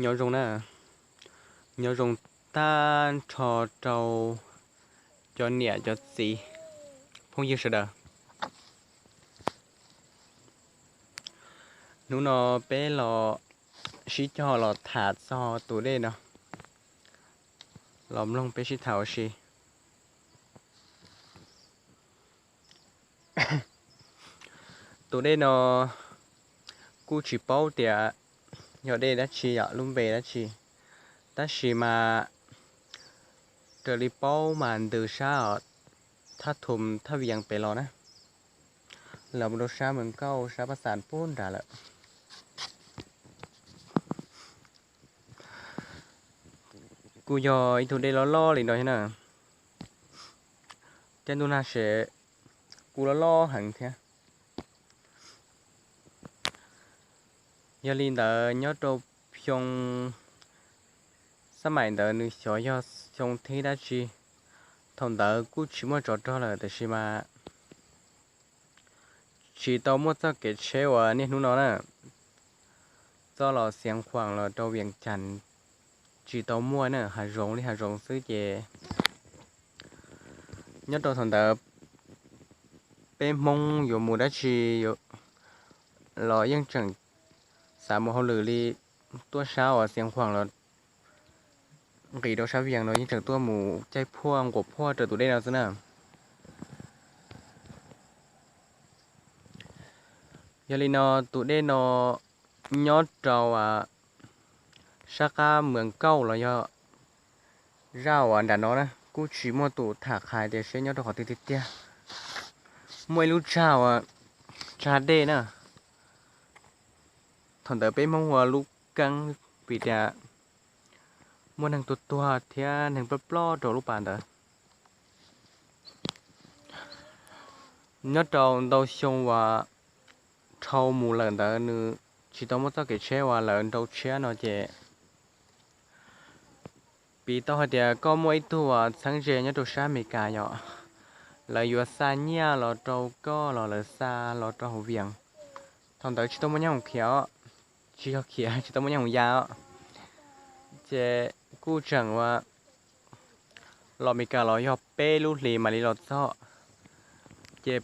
Nyob zoo na, nyob zoo tag nrho rau cov niam cov txiv phooj ywg sawv daws. Hnub no peb los sib cog los tham txog tus dej no, los mloog peb sib tham ua si. Tus dej no kuj tsis paub tias yog dej dab tsi, yog lub npe dab tsi, tab sis mas raws li paub mas ntws sab os, thaj thum thaj vias pem los na, los mus rau sab Mees Kauj sab Paj Xas puag nrad lawm. Kuj yog ib tug dej loj loj li no thiab na. Caij ntuj nag sev kuj loj loj heev thiab. Yog li ntawd nyob rau xyoo xab maim ntawd nws xyov yog xyoo thib dab tsi, thaum ntawd kuj tsis muaj tsov rog lawm tab sis mas tsis tau muaj txoj kev tsheb uas niaj hnub no na, txoj los Xiav Khuam los rau Vias Cas tsis tau muaj na, hav zoov li hav zoov xwb ces nyob rau thaum ntawd peb Hmoob yuav mus dab tsi los yeej tseem xav mus hauj lwm li, tuaj sab uas Xiav Khuam los nqis rau sab Vias no yeej tseem tuaj mus caij phuaj nquas phuaj rau tus dej no xwb na. Yog li no tus dej no nyob rau sab qab Mees Kauj los yog zaj uas nram no na kuj tsis muaj tus tham qhia tias seb nyob rau qhov twg tiag tiag. Muaj ib lub tsag uas tsag dej na, thaum ntawd peb Hmoob hu ua lub keeb vim tias muaj neeg tuag tuag thiab neeg ploj ploj rau lub pas ntawd. Nyob rau ntau xyoo uas dhau mus lawm ntawd nws tsis tau muaj txoj kev tsheb uas lawv nrau tshiab no ces piv tau hais tias koj muaj ib tug uas txheeb ze nyob rau sab Amelikas yom, lawv yuav xa nyiaj los rau koj los lawv xa los rau hauv Vias. Thaum ntawd tsis tau muaj nyob hoos khiav os, tsis yog khiav, tsis tau muaj nyob hoos ya os, ces kuj tseem uas los Amelikas los yog peb lub hlis mam li los txog, ces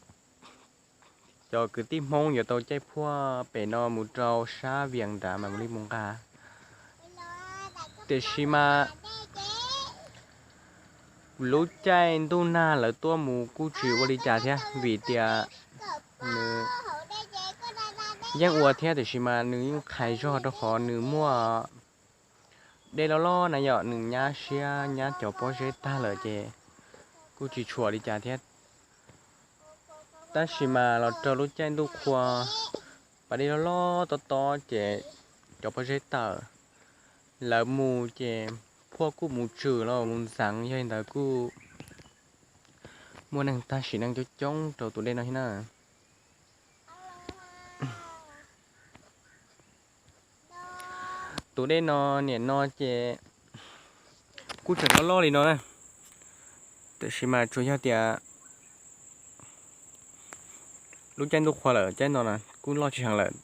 cov kwv tij Hmoob yuav tau caij phuaj pem no mus rau sab Vias nrad mam li mus nqa. Tiam sis mas lub caij ntuj nag lawv tuaj mus kuj tsis ua li cas thiab vim tias nws yeej ua thiab tiam sis mas nws yeej qhais zog rau qhov nws muaj dej loj loj na yom, nws nyab siab nyab cov pob zeb tag lawm ces kuj tsis tshua li cas thiab. Tab sis mas los rau lub caij ntuj qhua, pas dej loj loj tob tob ces cov pob zeb tawm, lawv mus ces phuaj kuj mus tsawg los mus ntxeev, yog li ntawd kuj muaj neeg tag sim neej coob coob rau tus dej no thiab na. Tus dej no niam no ces kuj tseem loj loj li no na, tiam sis mas tsuas yog tias lub caij ntuj qhua lawm caij no kuj loj tsis heev lawm,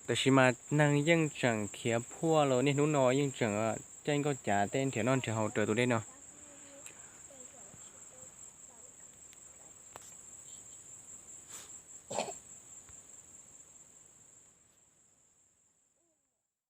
tiam sis mas neeg yeej tseem khiav phuaj los niaj hnub no yeej tseem caij nkauj cav tej nrhiav noj nrhiav haus raws tus dej no.